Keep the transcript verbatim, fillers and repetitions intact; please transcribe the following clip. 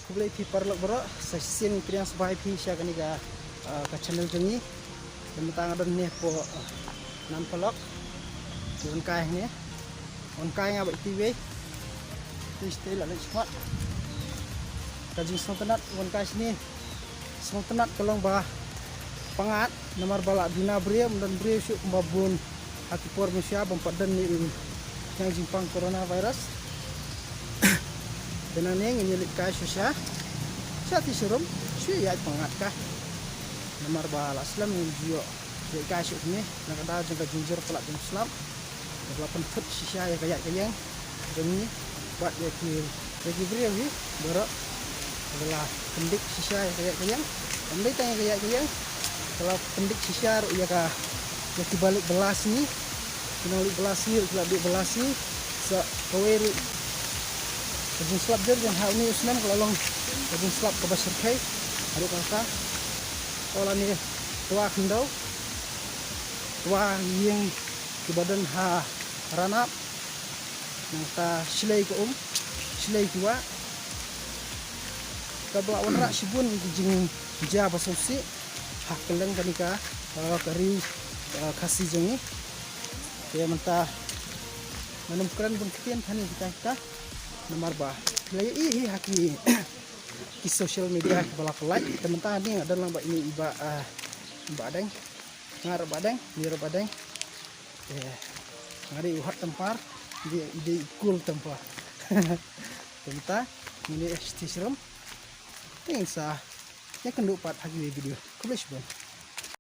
Khublei phi paralok baroh, sa shisien pdiang sngewbha ïa phi sha kane ka, ah, ka channel jong ngi. Te mynta nga don hangne hapoh, ah, Nan Polok. Te wan kai hangne. Wan kai nga bad iti wei. Te shatei la leit smat. Ka jingsngewtynnat wan kai shane. Sngewtynnat ka long ba pyngngad namar ba la duna briew, ym don briew shuh kumba bun ha ki por mynshwa bym pat don ïa u khñiang jingpang coronavirus. Te nangne ngin ïa leit kai shisha. Sha ti sharum shu ïaid pyngngad ka. Namar ba la slem ngim ju ïoh leit kai shuh kumne na ka daw jong ka jingjur palat jong u slap. Ba la pynthut shisha ïa ka ïaid ka ïeng jong ngi bad ïa ki, ïa ki briew hi baroh. Ba la pyndik shisha ïa ka ïaid ka ïeng. Ym dei tang ïa ka ïaid ka ïeng, ba la pyndik shisha ruh ïa ka, ïa ki ba leit bylla sngi. Ki nongleit bylla sngi ruh ki la duh bylla sngi. Sa kawei ruh ka jingslap jur jong ha une u snem ka la long ka jingslap kaba shyrkhei. Haduh katta, o lane twa khyndew, twa ïing kiba don ha Ranap. Nangta shlei ka um, shlei ki wah. Kaba la wanrah shibun ki jingjia ba sngewsih ha kylleng kane ka, eh, ka ri, eh, Khasi jong ngi. Te mynta ngan ym kren bun ktien tang kita kita. Namar ba phi la ïohi hi ha ki, ki social media kiba la pynlait. Te mynta hangne nga don lang bad ine i Bah, eh, Bah Deng. Nga ruh Bah Deng, ine ruh Bah Deng. Te nga dei u hot temper, i dei, i dei u cool temper. Te mynta ngin ïa sdang sharum. Te ngin sa ïakynduh pat ha kiwei video. Khublei shibun.